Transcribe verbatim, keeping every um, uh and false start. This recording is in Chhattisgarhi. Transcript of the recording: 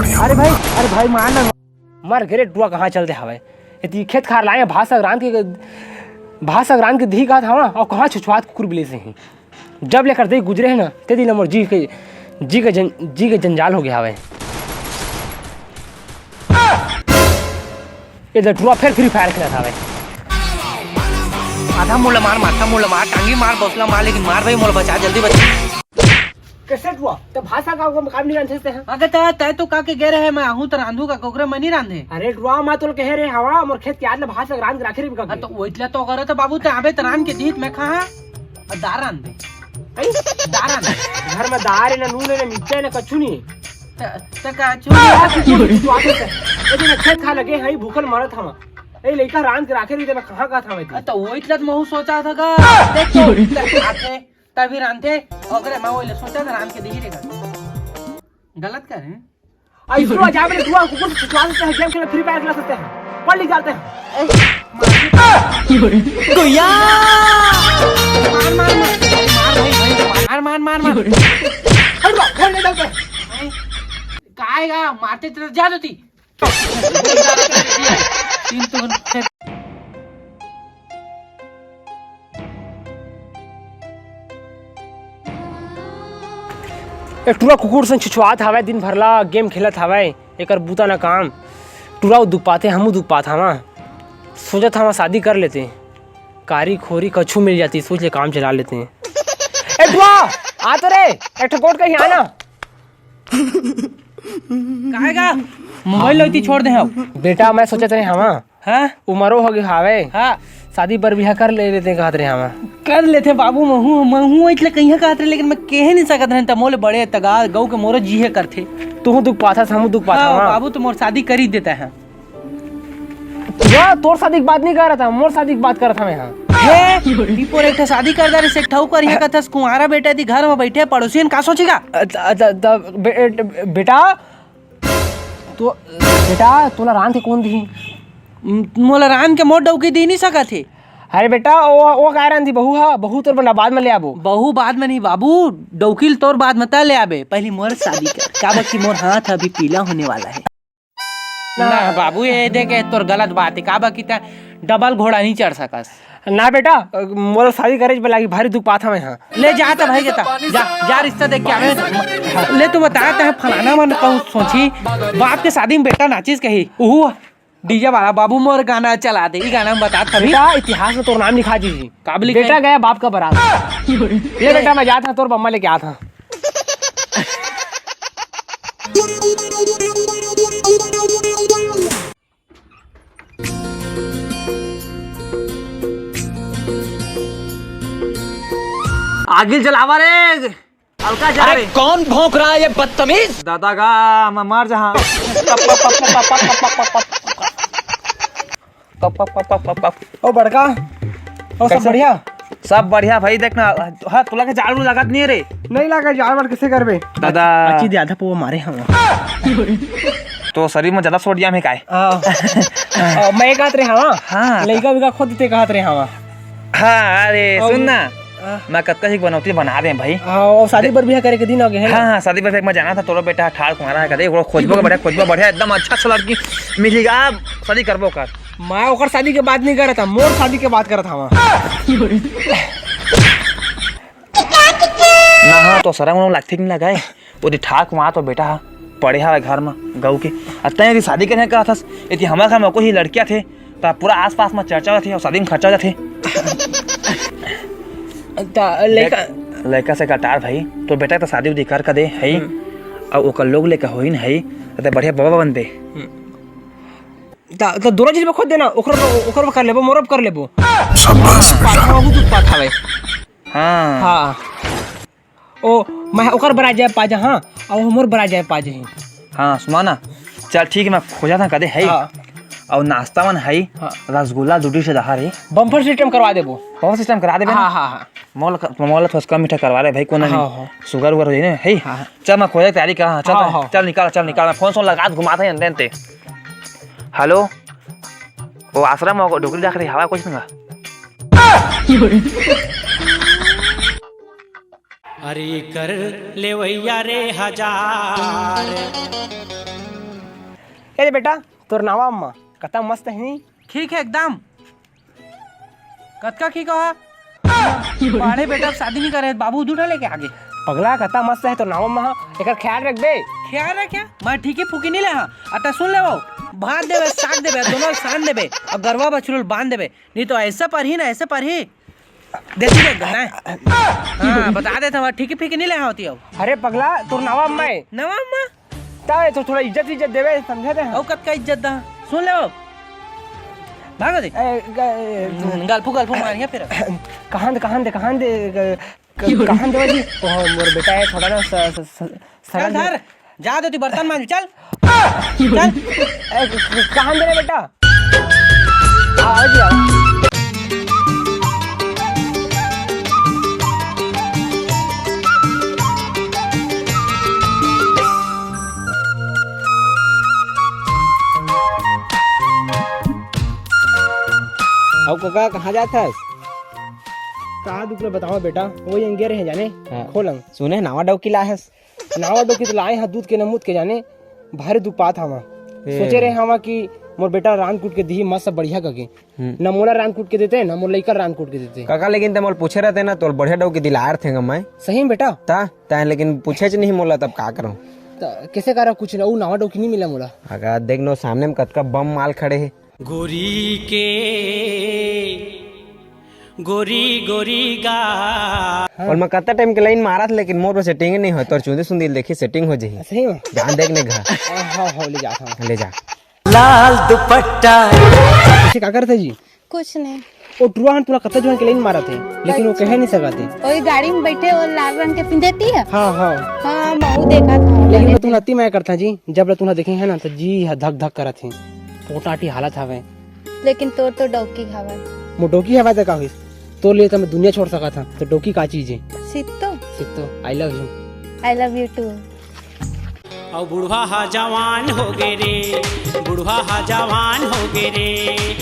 अरे भाई, अरे भाई, मार ना। मर गे रे टुरा, कहाँ चल दे हवय? एती खेत खार लाए, भात साग रांध के, भात साग रांध के दिही कहत हवा, अउ कहाँ छुछुआत कुकुर बिलेस हे। जब ले कर दे गुजरे हे ना, ते दिन ले मोर जी के, जी के जं-, जी के जंजाल हो गे हवय। ए दे टुरा फेर Free Fire खेलत हवय। आधा मुड़ ला मार, माथा मुड़ ला मार, टांगी मार, बौसला मार, लेकिन मार भाई, मोला बचा, जल्दी बचा। कइसे टुरा? त भाषा का काम नहीं जानते हैं? अगे त, तै तो का के गे रहे, मैं आहूं त रांधू का, कोकरे मैं नहीं रांधे। अरे टुरा, मैं तोल कहे रहे हवा, मोर खेत के आद ले भात साग रांध के राखे रही का। हाँ, तो ओइतला तो करे तो बाबू, तै आबे त रांध के दीत, मैं खाहा। अउ दार रांध दे। हैं? दार रांध दे। घर में दार हे ना, नून हे ना, मिर्चा हे ना, कछु नहीं। त, त का चुप? ए, तू आके से। ए, देख, खेत खा लगे, हई भूखल मरत हवा। ए, लइका रांध के राखे रही, त मैं कहाँ कहत हवा? अ, त ओइतला त महू सोचा था का? देख तो, त आथे, तभी रांधे, ओकरे मैं ओइले सोचा था, रांध के दीही रे का। गलत करे। आई सुआ जा मेरे दुआ कुकुर से छुटवा सकते हैं, game खेले, Free Fire खेला सकते हैं, पढ़ लिख जाते हैं। ए, मार। मार, मार, मार। मार, मार, मार, मार। अरे, घर ले जाते हैं। काहेगा? मारते तो जा देती। तीन तो ए टुरा कुकुर सन छुछुआत हवय, दिन भर ला game खेलत हवय, एकर बूता ना काम। टुरा दुख पाथे, हमू दुख पात हवा। सोचत हवा शादी कर लेते, कारी खोरी कछु मिल जाती, सोच ले काम चला लेते। ए टुरा, आ तो रे, एक ठो गोठ कहीं आना। काहे का? मोबाइल ला इति छोड़ दे हव। बेटा, मैं सोचत रहे हवा, हाँ? उमरो हो गए हावे। हाँ। शादी बर बिहा कर ले लेते कहत रहे हवा। कर लेते बाबू, महू, महू इतले कहिया कहत रहे, लेकिन मैं कहे नहीं सकत रहे, त मोले बड़े तगा गऊ के मोरो जीहे करथे। तू दुख पाथस, हमू दुख पाथस, हाँ, हाँ। बाबू तो मोर शादी कर ही देता है। वाह, तोर शादी की बात नहीं कर रहा था, मोर शादी की बात कर रहा था मैं, हाँ। हे, पीपोर एक ठो शादी कर दे रे, से ठऊ कर यहाँ कथस कुंवारा बेटा दी घर में बैठे, पड़ोसियन का सोचेगा? अ, त, त, त, बे-, बेटा, तो, बेटा, तोला रांध के कौन दी? म-, मोला रांध के मोर डौकी दी नहीं सकत हे। अरे बेटा, वो, वो काय रांधी बहू हा, बहू तोर बना बाद में ले आबो। बहू बाद में नहीं बाबू, डौकी ल तोर बाद में त ले आबे, पहली मोर शादी कर, काबर कि मोर हाथ अभी पीला होने वाला है। ना बाबू, ये देखे तोर गलत बात है, काबर कि त डबल घोड़ा नहीं चढ़ सकस। ना बेटा, मोला शादी करे बर लागी, भारी दुख पात हवे हाँ। ले जा त भाई के त, जा, जा रिश्ता देख के आवे। ले तू बता, तहे फलाना मन कहूँ सोची, बाप के शादी में बेटा नाचिस कही, उहू डीजे वाला बाबू मोर गाना चला दे, ई गाना में बता तभी। बेटा, इतिहास में तोर नाम लिखा जी। काब लिखे? बेटा गया बाप का बारात। ले बेटा, मैं जाता, तोर बम्मा लेके आता। आगिल जलावा रे, हल्का जा अरे रे। कौन भौंक रहा है ये बदतमीज? दादा गा, मैं मर जहाँ। ओ बड़का, ओ सब कैसे? बढ़िया? सब बढ़िया भाई, देख ना, हाँ, तोला के जाड़ उड़ लागत नहीं रे? नहीं लगा, जाड़ वाड़ कैसे करबे? दादा। अच्छी दे आधा पौवा मारे हम। तो शरीर में ज्यादा सोडियम है काय? हाँ। अ, मैं कहत रहे हवा। हाँ। लइका विका खोद देते कहत रहे हवा। हाँ, अरे, अउ सुन ना। हाँ। मैं कतका ही बनौती बना दे भाई। हाँ, अउ शादी बर बिहा करे के दिन आ गए है ना? हाँ, हाँ, शादी बर मैं जाना था, तोरो बेटा ठाड़ कुमारा है, कदे ओकरो खोजबो के बढ़िया, खोजबो बढ़िया, एकदम अच्छा सा लड़की मिलेगा, शादी करबो कर। मैं ओकर शादी के बात नहीं करत था, मोर शादी के बात करत हवा। ना हाँ, तो शरम उरम लागथे कि नहीं लगाए? ओदे ठाक वहाँ तो बेटा हा, पड़े हवय घर म, गऊ के। अ तैं यदि शादी करने का हथस, यदि हमर घर म कोई लड़किया थे, त पूरा आसपास म चर्चा होथे अउ शादी म खर्चा हो जाथे। त लइका देख, लइका से कटार भाई, तो बेटा त शादी उदी कर का दे, हई? हम्म। अउ ओकर लोग लेके होइन, हई? त बढ़िया बाबा बनबे। हम्म। त, त दोनों चीज में खोद देना, ओकर, ओकर कर लेबो, मोरो कर लेबो। शाबाश बेटा। पापा बहुत उत्पात हवे। हाँ। हाँ। ओ, मैं ओकर बरा जाए पा जा, हाँ, अउ हमर बरा जाए पा जाही। हाँ, सुना ना, चल ठीक है, मैं खोजा था कदे है। हाँ। अउ नाश्ता मन है, हाँ। रसगुल्ला दू डी से दहा रे। Bumper system करवा देबो। Bumper system करा देबे ना? हाँ, हाँ, हाँ। मोल क-, मोल थोड़ा कम मीठा करवा रहे भाई, कोना हाँ, नहीं। हाँ। Sugar वुगर हो जाए ना, है? हाँ, हाँ। चल, मैं खोजे तैयारी करा, हाँ, चल, हाँ, चल, हाँ। चल निकाल, चल निकाल, मैं फोन सोन लगा घुमाते हैं अंदर ते। Hello, ओ आश्रम में डोकरी रख रही हवा कुछ ना। अरे कर लेवैया रे हजार। ए बेटा, तोर नावा अम्मा कता मस्त हे नी? ठीक है एकदम। कतका की कहा? पढ़े बेटा, अब शादी नहीं करे, बाबू उठा लेके आगे। पगला, कता मस्त हे तोर नावा अम्मा, एकर ख्याल रख बे। ख्याल रख क्या? मैं ठीक ही फूकी नहीं ले हाँ। अता सुन ले वो, भात देबे, साग देबे, दोनों सान देबे, और गरवा बछरू ल बांध देबे, नहीं तो ऐसे पर ही ना, ऐसे पर ही। देसी देख घर है। हाँ, बता देता हूँ, ठीक ही फीकी नहीं ले होती हो। अरे पगला, तोर नावा अम्मा हे। नवा अम्मा? ता तो थोड़ा इज्जत, इज्जत देवे, समझे थे? ओ, कतका इज्जत दा? सुन ले वो। भागो दे। ए, ग-, ए, हम्म, गलफू, गलफू मारिया फिर। कहां दे, कहां दे, कहां दे, ग-, क-, कहां दे जी? ओ, मोर बेटा हे, थोड़ा ना स-, स-, स-, सरल चल धर, जा दे तू बर्तन मांज, चल। चल। ए, क-, क-, कहां दे रे बेटा? आओ जी, आओ। अउ कका, कहाँ जात हस? का दुख ल बतावं बेटा, वही अंगे रहे जाने, हाँ। खोलंग। सुने, नावा डौकी लाए हस? नावा डौकी तो लाए हा, दूध के न मूत के जाने, भारी दुख पात हवा। ए। सोचे रहे हवा कि मोर बेटा रांध कूट के दिही मस्त बढ़िया करके। हम्म। न मोला रांध कूट के देते, न मोर लइका रांध कूट के देते। काका, लेकिन ते मोला पूछे रहते ना, तोला बढ़िया डौकी दिलाए रथे गा मैं। सही में बेटा? ता, तैं लेकिन पूछेच नहीं मोला, तब का करूं? त कैसे करा कुछ ना, वो नावा डौकी नहीं मिला मोला। अगर देख नो, सामने में कतका बम माल खड़े हे। गोरी के, गोरी, गोरी गा। हाँ। अउ मैं कतका टाइम के लाइन मारत, लेकिन मोर सेटिंग नहीं होय। तोर चुंदी सुंदी ल देखी, सेटिंग हो जाही। सही में? जान देख ने घर। हाँ, हाँ, हाँ, ले जात हूँ। ले जा। लाल दुपट्टा। ऐसे का करते जी? कुछ नहीं। वो टुरा हन तुला कतका जुआन के लाइन मारत हे, लेकिन वो कहे नहीं सकत हे। वही गाड़ी में बैठे, वो लाल रंग के पिंधे ती है। हाँ, हाँ। हाँ, महू देखा था। लेकिन मैं तुला अति मया करता जी, जब ले तुला देखे है ना, तो जी हा धक धक करत हे, पोटाटी हालत हवे। लेकिन तोर तो डौकी हवय। मोर डौकी हवय त का होइस? तोर लिए त मैं दुनिया छोड़ सकत हंव। तो डौकी का चीज हे? सित्तो। सित्तो, I love you। I love you too। अउ बुढ़वा हा जवान हो गे रे, बुढ़वा हा जवान हो गे रे।